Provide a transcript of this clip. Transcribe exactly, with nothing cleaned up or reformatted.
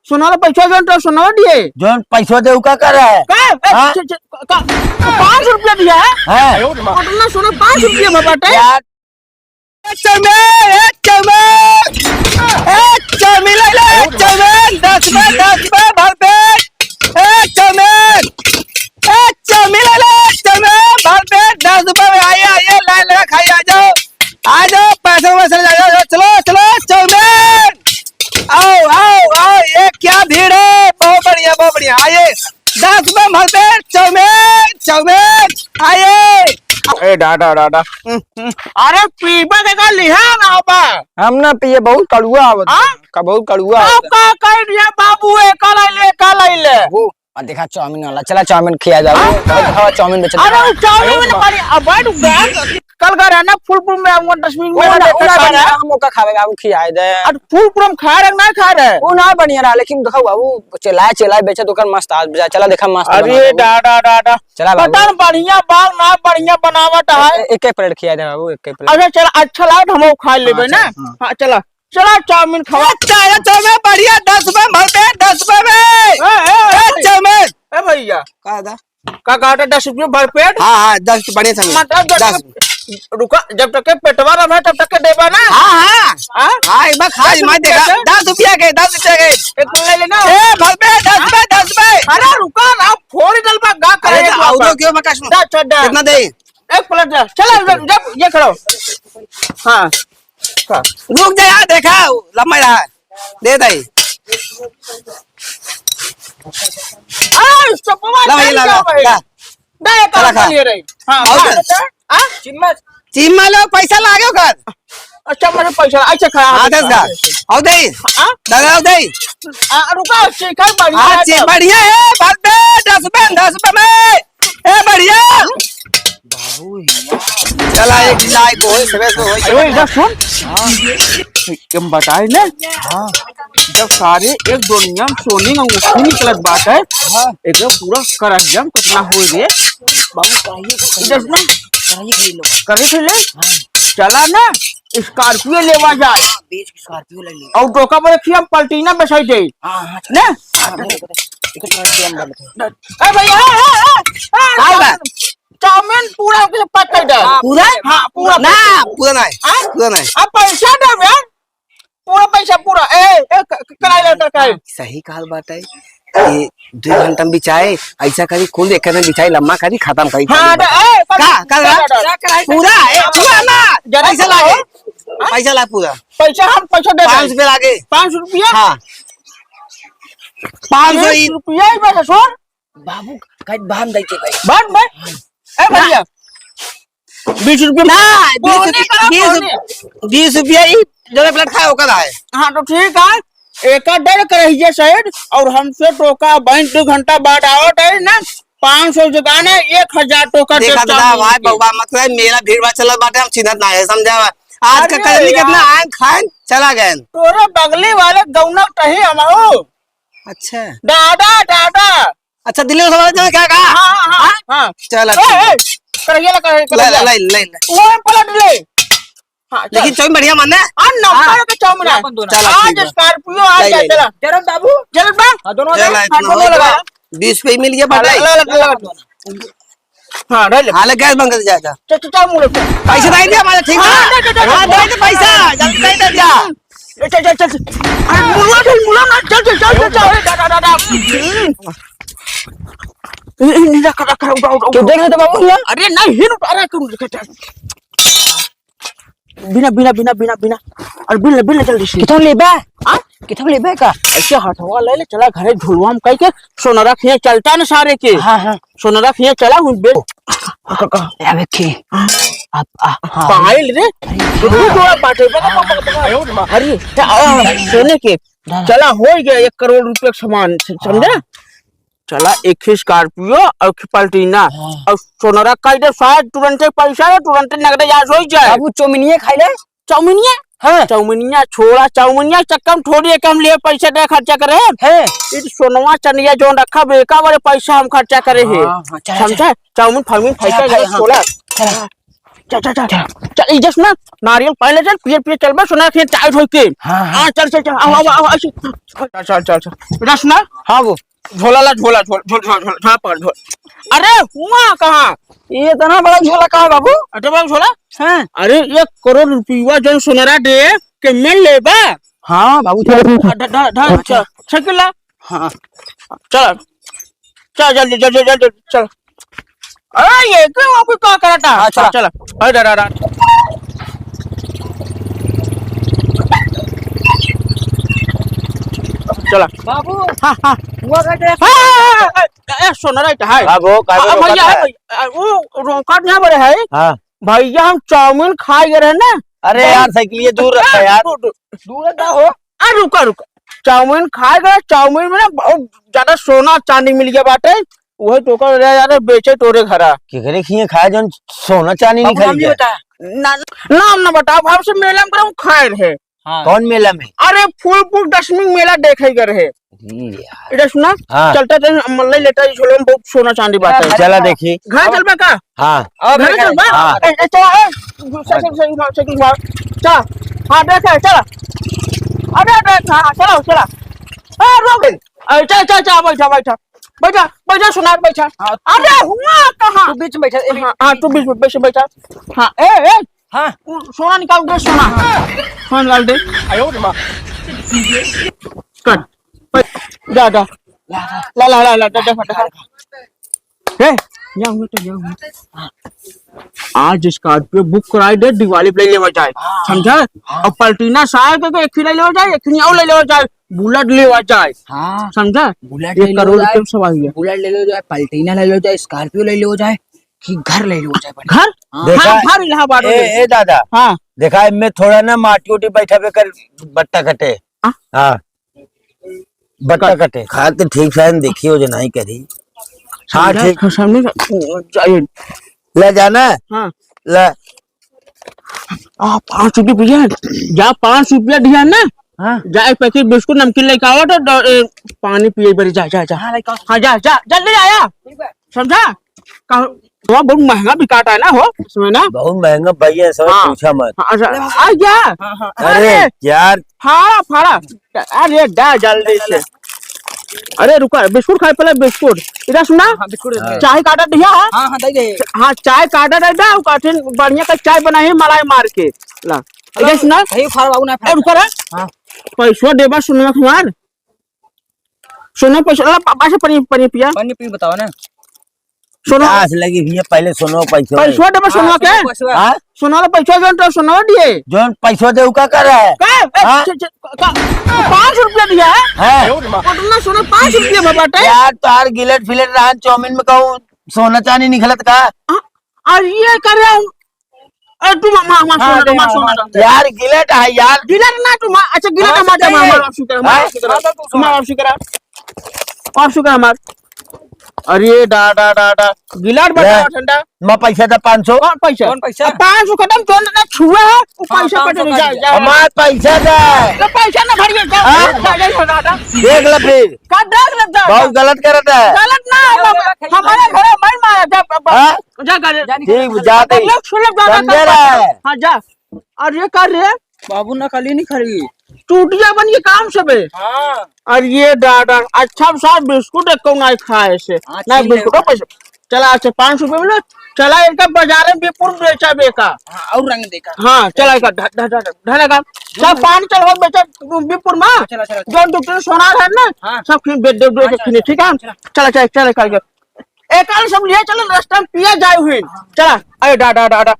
सोना वाला पैसा जौन तो सोना दिए। जौन पैसा दे, उ का कर रहा है? का? ए, हाँ? छ-, छ-, का, का, पाँच सौ रुपया दिया है? हाँ। उतना सोना पाँच सौ रुपया में बाटे? यार, ए, चाउमीन, ए, चाउमीन, ए, चाउमीन ले ले, चाउमीन, दस रुपया, दस रुपया, भर पेट। ए, चाउमीन, ए, चाउमीन ले ले, चाउमीन, भर पेट, दस रुपया में। आइए, आइए, लाइन लगा, खाइए, आ जाओ, आ जाओ, पैसा वैसा ले जाओ, चलो, चलो, चाउमीन, आओ, आओ, आओ, ये क्या भीड़ है, बहुत बढ़िया, बहुत बढ़िया, आइए। दस में भर दे, चाउमीन, चाउमीन, आइए। ए, डाडा, डाडा। अरे, पीबा के का लिहा ना बा? हम ना पिए, बहुत कड़ुआ आवत हाँ? बा। का बहुत कड़ुआ आप आवत बा। का कह दिया बाबू, एका लाई ले, एका लाई ले। वो, आ, देखा चाउमीन वाला, चला चाउमीन खिया जाओ। हाँ? बहुत हवा चाउमीन बेचत अरे, बा। वो चाउमीन अरे, वाली, अब बैठ गया। कल का रहना फुलपुर में आऊंगा, दस मिनट में वो ना, रहना वो ना था बढ़िया, ना। हम ओका खावे, बाबू खियाए दे। अब फुलपुर में खा रहे, ना खा रहे? वो ना बढ़िया रहा, लेकिन देखो बाबू, चेला, चेला बेचत ओकर मस्त आज बजा, चला देखा मस्त अरे बनावत बा। डा, डा, डा, डा। चला बाबू। पता न बढ़िया बा, ना बढ़िया बनावत है। ए-, एक, एक प्लेट खिया दे बाबू, एक, एक प्लेट। अच्छा चला, अच्छा लागत हम खा लेबे अच्छा, ना। हाँ। हाँ, चला। चला चाउमीन खावा। ए, चला चाउमीन बढ़िया, दस रुपए में भर पेट, दस रुपए में। ए, ए, ए, ए। चाउमीन। ए भैया। का दा? का कहत है, दस रुपया भर पेट? हाँ, हाँ, दस रुपया बढ़िया समझ। मतलब, जब दस। तक, रुका, जब तक के पेटवा रहा, तब तक के देबा ना? हाँ, हाँ। हाँ? हाँ, एक बार खा, दस मैं रुपया देखा, के? दस रुपया के, दस रुपया के। एक प्लेट ले लेना। ए, भर पेट, दस रुपया, दस रुपया। अरे, रुका ना, फोड़ डलबा, गा अरे, करे तो एक बार। क्यों, मैं कष्ट दा, चल, दा। कितना दे? एक प्लेट दा। चलो, जब, जब, ये खड़ो। हाँ। रुक जा यार, देखा, लम्बा रहा। दे दे। आ, चपवा ला भैया, ला, ला, भाई। ला। दे, चला काम खा। कर लिए रही। हाँ, और हाँ, दे। हाँ? चिम्मा। चिम्मा लो, पैसा लागे ओकर। अच्छा, मैंने पैसा, अच्छा, खा। हाँ, दस का। और दे। हाँ? दादा, और दे। आ, रुका, चिकन बढ़िया हाँ, है ची-, तो। बढ़िया है, बात दे, दस में, दस में। ए, बढ़िया। बाबू, चला, एक लाइक होई, सबे से होई। अरे, इधर सुन। हाँ। हम बताए ना। हाँ। जब सारे एक दुनिया में सोने में अंगूठी निकलत बाटे, हाँ। एक पूरा करहिया में कितना होई रे। बाबू, कराइए तो इधर सुन। कराइए खरीद लो। करे थे ले? हाँ। चला ना, Scorpio लेवा जाए। हाँ, बीस की Scorpio ले ली। और डोका पर रखिए, हम पलटीना बिछाई दे। हाँ, हाँ, चला। ना? हाँ, टिकट काट दे, हम डाल देते हैं। ए भैया, ए, ए, ए, ए, का बा? चाउमीन पूरा के pack कर दे। पूरा? हाँ, पूरा ना, pack कर दे। पूरा ना है। हाँ? पूरा ना है। अब पैसा दे बे। पूरा पैसा पूरा। ए, ए, क-, क-, कराई ले, कराई। सही कहल बात है। ये दो घंटा में बिचाए, ऐसा करी, कुल एक घंटा में बिचाए, लम्बा करी, खत्म करी, हाँ, खत्म। दे, ए, का, का, का? पूरा, ए, पूरा ना। जरा पैसा लागे। हाँ? पैसा लागे पूरा। पैसा हम पैसा दे पाँच दें। रुपया लागे। पाँच रुपया? हाँ। पाँच सौ बीस ही। रुपया ही बस, सुन। बाबू, कहीं बांध दे के भाई। बांध दे। ए भैया, बीस रुपया। ना, बीस कोने रुपया, का बीस, कोने? बीस रुपया ही, जो प्लेट खाए, ओकर है। हाँ, तो ठीक है। एक डेढ़ कराइए side, और हमसे टोका बहन दो घंटा बाद आवत है ना, पाँच सौ जुगान है, एक हजार टोका दे देखा दादा, भाई, चाउमीन के। बउआ, मतलब, मेला भीड़ भाड़ चलत बाटे, हम चिन्हत ना है, समझा? आज का अरे कजनी यार। कितना आयन खायन चला गए। तोरे बगली वाले गौना कहीं हम हो। अच्छा। दादा, दादा। अच्छा, दिल्ली में सवाल जाने क्या कहा? हाँ, हाँ, हाँ, हाँ? हाँ। चल, ए, अच्छा। ए, कढ़ैया ला, कढ़ैया, ले, कढ़ैया। ले, ले, ले, ले। वो पलट ले। हाँ, चल। लेकिन चाउमीन बढ़िया माने। हाँ, नंबर हाँ। के चाउमीन है। चल, आज ठीक है। Scorpio आ ले, गया, ले, ले। चला। जरूर बाबू। जरूर बा। हाँ, दोनों चल, ले। इतना हाँ, दोनों हो लगा। गया। बीस पे ही मिल गया, हाँ, बटाई। ले, ले, ले, ले, ले। हाँ, ले ले। हाँ, ले, गैस बंद कर दिया था। चल, चल, चल, मुड़ो, चल। पैसा दे दिया हमारे, ठीक है? हाँ, दे, दे, दे, हाँ, दे। दे दे पैसा, जल्दी दे दे दिया। ए, चल, चल, चल, चल। अरे, मुड़ो, चल, मुड़ो ना, चल, चल, चल, चल, चल। अरे, दादा, दादा। ए, ए, रख, रख, रख, उठा, उठा, तू उठा। देख ले तो बाबू, हिया। अरे, नहीं, हिल उठा, अरे, तू देख, चल। बिना, बिना, बिना, बिना, बिना। अरे, बिल, बिल, जल्दी से। कितना लेबे? हाँ? कितना लेबे का? ऐसे हथवा ले ले, चला घरे झुलवा में कह के, सोनरा खिया चलता ना सारे के। हाँ, हाँ। सोनरा खिया चला, हूँ बे। का, का? अबे के? हाँ। अब, आ, हाँ। पायल रे? अरे, तू तो बाटे, बा, बा, बा, बा। अरे, आ, सोने के। दादा। चला, हो गया एक करोड़ रुपया के सामान, समझे? हाँ। चला, एक ही Scorpio और एक ही Platina। हाँ। और सोनरा कह दे, शायद तुरंते पैसा है, तुरंते नगदे याद हो जाए। बाबू, चौमिनिये खाई ले। चौमिनिया? हाँ। चौमिनिया छोड़ा, चौमिनिया चक्कर में थोड़ी एक हम लिए पैसा दे खर्चा करे हैं। हैं। ई सोनवा चनिया जोन रखा, बेका वाले पैसा हम खर्चा करे हैं। हाँ, हाँ, चला, समझा? चला। चाउमीन फाउमीन चला खाई भाई, के हाँ। छोड़ा। चला। चल, चल, चल। चल। चल, ई जस ना, नारियल पहले चल, पियर, पियर चल बे, सुना के टाइट होई के। हाँ, हाँ। हाँ, चल, चल, चल, आओ, आओ, आओ, आओ, चल, चल, चल, चल। रस ना? हाँ, वो। झोला ला, झोला, झोला, झोला, झोला, झोला, झोला पकड़, झोला। अरे, हुआ कहाँ? ये इतना बड़ा झोला कहाँ, बाबू? अरे, बड़ा झोला? हाँ। अरे, एक करोड़ रुपया जौन सोनरा दे के मिल लेबा। हाँ, बाबू, चल। हाँ, ढ-, ढ-, ढ-, अच्छा। चल, साइकिल ला। हाँ। चल। चल, जल्दी, जल्दी, जल्दी, चल। अरे, ये क्यों आपको क्या कराता? हाँ, चला। चला। अरे, डरा, डरा। चला। बाबू। हाँ, हाँ। हुआ का देख। हाँ, हाँ, हाँ, हाँ, ए, सुन रहा है, है। बाबू, का आ, रोका भैया, था? है भैया, आ, वो रोका नहीं बड़े है। हाँ। भैया, हम चाउमीन खाए गए रहे ना। अरे बहुत यार, साइकिल ये दूर रखा यार। दूर, दूर। दूर का हो? आ, रुका, रुका। चाउमीन खाए गए, चाउमीन में ना बहुत ज्यादा सोना चांदी मिल गया बाटे। वही तो कर रहा यार, बेचे तोरे घरा। केकरे खिए खाए जौन सोना चांदी बाबू, निकल नाम नहीं गया? बता। ना, नाम ना बताओ, हमसे मेला में हम खाए रहे। हाँ। कौन मेला में? अरे, फूलपुर दशमी मेला देखे गए रहे। अरे यार। इधर सुना, हाँ। चलता थे, हम मल्लाई लेटा, इस झोले में बहुत सोना चांदी बाटे। चला देखी। घर चलबा का? हाँ। अब घर घर चलबा? हाँ। ए, ए, चला, ए, साइकिल, साइकिल, साइकिल, साइकिल, चला। हाँ, देख, ए, चला। अरे, देख, हाँ, चला, चला। ए, रोक। ए, चल, चल, चल, बैठा, बैठा। बैठा, बैठा, सुनार, बैठा। हाँ। अरे, हुआ कहाँ? तू बीच में बैठा, ए, हाँ, हाँ, तू बीच में, बीच में बैठा। हाँ, ए, ए, हाँ। उ, सोना निकाल दे, सोना। सोना निकाल दे। आयो रे माँ। कर। जा, जा। ला, ला, ला, ला, जा, जा, फटाफट। ए, यहाँ हुआ तो, यहाँ हुआ। आज Scorpio book कराई दे, दिवाली पे ले लेवा जाए। हाँ। समझा? हाँ। और Platina साल के, के एक ही ले लेवा जाए, एक ही और ले लेवा जाए, Bullet लेवा जाए। हाँ। समझा? Bullet एक ले लेवा करोड़ जाए। रुपये में सब आ गया। Bullet ले लेवा जाए, Platina ले लेवा जाए, Scorpio ले लेवा जाए। कि घर ले लो जाए बने। घर? हाँ। देखा, हाँ, घर इलाहाबाद ए, में। ए दादा, हाँ। देखा, इनमें थोड़ा ना माटी उटी बैठा पे कर बट्टा कटे। हाँ। हाँ। बट्टा कट। कटे। खा तो ठीक से देखियो जो नहीं करी। हाँ, समझा? ठीक। हाँ, सामने से, चाहिए। ले जाना। हाँ। ले। आ, पाँच रुपये भैया, जा पाँच रुपया दिया ना, हाँ। जा एक पैकेट बिस्कुट नमकीन लेके आओ तो ड-, ए, पानी पिए बड़ी, जा, जा, जा। हाँ, लेके आओ। हाँ, जा, जा, जल्दी आया। ठीक बा। समझा? का, वो बहुत महंगा बिकाता है ना हो, इसमें ना। बहुत महंगा भैया, सब हाँ। पूछा मत। हाँ, अच्छा, आ गया? हाँ, हाँ। अरे, अरे, यार। फाड़ा, फाड़ा। अरे, दा जल्दी से। अरे, रुका, बिस्कुट खाए पहले, बिस्कुट। इधर सुना? हाँ, बिस्कुट दे दे। चाय का order दिया है? हाँ, हाँ, दे दे। हाँ, चाय का order दे दे, वो कठिन बढ़िया का चाय बनाई, मलाई मार के। ला। हेलो, इधर सुना? सही फाड़ बाबू ना ए, फाड़। रुका रे। हाँ। पैसवा देबा सुनवा हमार। सुनो पैसा, ला, पा-, पासे पानी, पानी पिया। पानी पी बताओ ना। सुनो। प्यास लगी हुई है, पहले सुनो पैसवा। पैसवा देबा हाँ, सुनवा के? सुनो पैसवा। हाँ? सुनो ला पैसवा जौन तो सुनो दिए। जौन पैसवा दे, उ का कर रहा है? का? ए, हाँ? च-, च-, का? पाँच रुपया दिया है? हाँ। कितना सुनो, पाँच रुपया में बाटे? यार, तार गिलेट फिलेट रहा, चाउमीन में कहूँ सोना चांदी निकलत का? हाँ, और ये कर रहा हूँ। ए, तू मा-, मा-, मा-, हाँ, सोना दे, मा-, हाँ, सोना हाँ। दे। यार, गिलेट है यार। गिलेट ना तू मा-, अच्छा, गिलेट हाँ, हमार दे, दे, हाँ। हमार ऑप्शन कर, हमार हाँ, ऑप्शन कर। हाँ, तो तू हमार सुना। ऑप्शन कर। ऑप्शन कर हमार। अरे, डा, डा, डा, डा। गिलेट ले। बता, ठंडा। मैं पैसा दे पाँच सौ। कौन पैसा? कौन पैसा? अब पाँच सौ खत्म, कौन ना छुआ है, वो हाँ, पैसा पाँच सौ कटे नहीं, जा, खत्म। जा। हमार पैसा दे। तो पैसा ना भरिए, जा, हाँ? जा, जा, जा, जा, जा। देख ले फिर। का देख ले, जा, बहुत जा। गलत करत है। गलत ना, हम, हमारे घर में मारा, जा, जा, जा। हाँ? जा कर। ठीक, जा, जा, तब जा। लोग सुलग ज्यादा समझे कर रहे। हाँ, जा। और ये कर रहे। बाबू नकली नहीं खरी। चूतिया बन के काम सबे। हाँ। और ये दादा, अच्छा साहब बिस्कुट एक कौन आए खाए से। हाँ, ना छीन ले। बिस्कुट, ओ पैसा। चला, अच्छा, पाँच सौ रुपये मिलो। चला, इनका बाजार में बिपुर बेचा बेका। हाँ, और रंग देखा। हाँ, चला, इनका ढ-, ढ-, ढ-, ढ-, ढ-, चल, पानी चल, हो बेचा बिपुर में। चला, चला, चला। जो दुकान सोना है ना, हाँ। सब खिन बेच दे, बेच हाँ, दे, चला, खिन, ठीक है? चला। चला, चला, चला, चला, चला। एक आल सब लिए चलो, रास्ता में पिया जाए हुई। चला, अरे, डा, डा, डा, डा।